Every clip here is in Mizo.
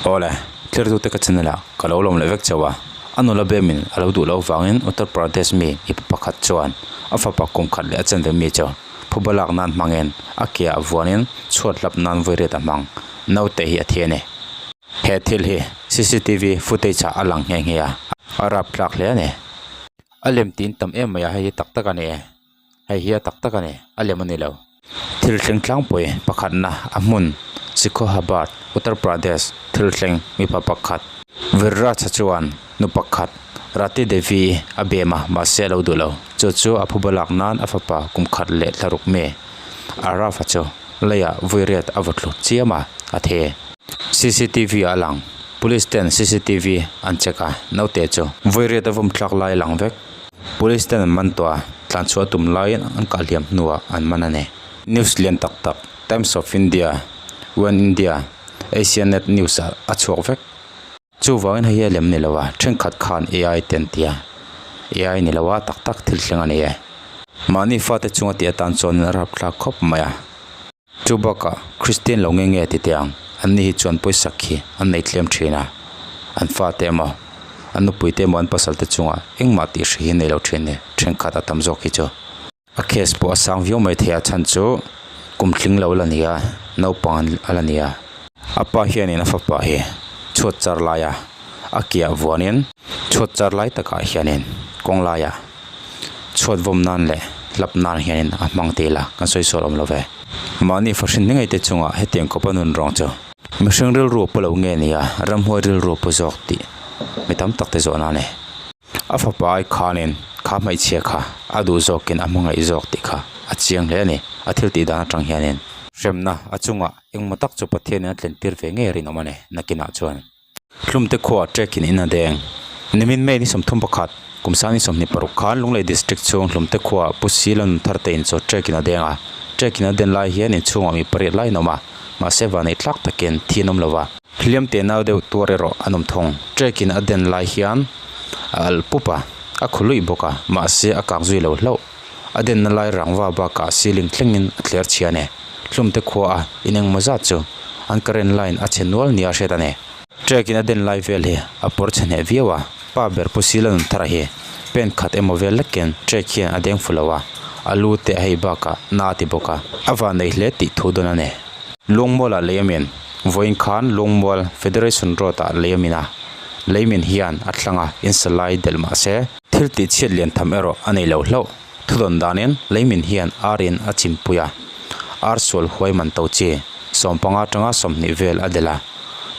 Awle, thlertute ka channel ah ka lo lawm leh vek chauh a, a nula bemin a lo duh loh vangin Uttar Pradesh mi mipa pakhat chuan a fapa kum khat leh a chanve mi chu phuba lak nan hmangin a ke ah vuanin chhuat hlap nan vawi riat a hmang. Naute hi a thi a ni. He thil hi cctv footage ah a lang nghe nghe a, a rapthlak hle a ni. A lem tin tam em mai a, hei hi tak tak a ni e. Hei hi a tak tak a ni, a lem a ni lo. Thil thleng tlangpui pakhatna a hmun Shikohabad, Uttar Pradesh thil thleng mipa pakhat Virracha chuan nu pakhat Rati Devi a bem a, mahse a lo duh lo. Chu chu a phuba lak nan a fapa kum khat leh thlaruk mi Araf-a chu leiah vui riat a vaw thlu chiam a, a the. Cctv ah a lang. Police ten cctv an check a, naute chu vui riat a vawm thlak lai a lang vek. Police ten an man tawh a, tlanchhuah tum laiin an kah hliam hnuah an man a ni. News lian tak tak Times of India, One India, Asianet News ah a chhuak vek. Chuvangin hei hi a lem ni lo a, thenkhat khan AI te an ti a, AI ni lo a tak tak thil thleng a ni e. Mahni fate chunga tih atan chuanin a rapthlak khawp mai a. Chu bakah Kristian lo nge nge ti teh ang, an ni hi chuan pawisa khi an nei tlem thin a, an fate emaw, an nupui te emaw an pasal te chungah engmah tih hri hi nei lo thin ni, thenkhat a tam zawk hi chu. A case pawh a sang viau mai thei a chhan chu kum tling lo la ni a, naupang a la ni a. A pa hianin a fapa hi chhuat char laia a kiah vuanin chhuat char lai takah hianin kawng laiah chhuat vawm nan leh hlap nan hianin a hmang tih la kan sawi sual awm lo ve. Mahni fahrin ni ngei te chungah hetiang khawpa nun rawng chu mihring rilru pu lo nge nia ramhuai rilru pu zawk tih mi tam tak te zawhna a ni. A fapa ai khanin kha hmeichhia kha a duh zawkin a hmangaih zawk tih kha a chiang hle a ni a thil tih dan atang hianin. Hremna a chungah engmaw tak chu Pathianin a thlen tir ve ngei a rinawm a ni nakinah chuan. Hlumte khuaa trekking in a deng. Nimin May ni 31, kum sang ni 26 khan Lunglei District chhung Hlumte khuaa Pu Sila Nunthar te in chaw trekking a deng a. Trekking a den lai hian inchhungah mi pariat lai an awm a, mahse vanei tlak takin thi an awm lo va. Hliam te nau deuh tuar erawh an awm thung. Trekking a den lai hian a alh pup a, a khu luih bawk a, mahse a kak zui lo hlauh. A denna lai rangva bakah ceiling thlengin a thler chhia a ni. Hlumte khua a in engmaw zat chu an current line a chhe nual nia hriat a ni. Trek in a den lai vel hi a pawr chhe hneh viau a, pa ber Pu Sila Nunthara hi pen khat emaw vel lekin trek hian a deng fu lo a, a lu te a hei bakah na a ti bawk a, a van nei hle tih thu dawn a ni. Lungmual ah lei a min, vawiin khan Lungmual Federation Road ah lei a min a, lei min hian a thlang a in sa lai delh mah se, thil tih chhiat lian tham erawh a nei lo hlauh. Thudawn danin leimin hian arin a chimpui a, ar sual huai man to chi 15 atanga 20 vel a delh a,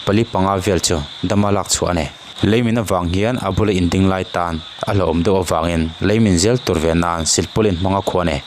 pali panga vel chu dama lak chhuah a ni. Leimin avang hian a bula inding lai tan a hlauhawm deuh avangin leimin zel tur ve nan silpawlin hmanga khuah a ni.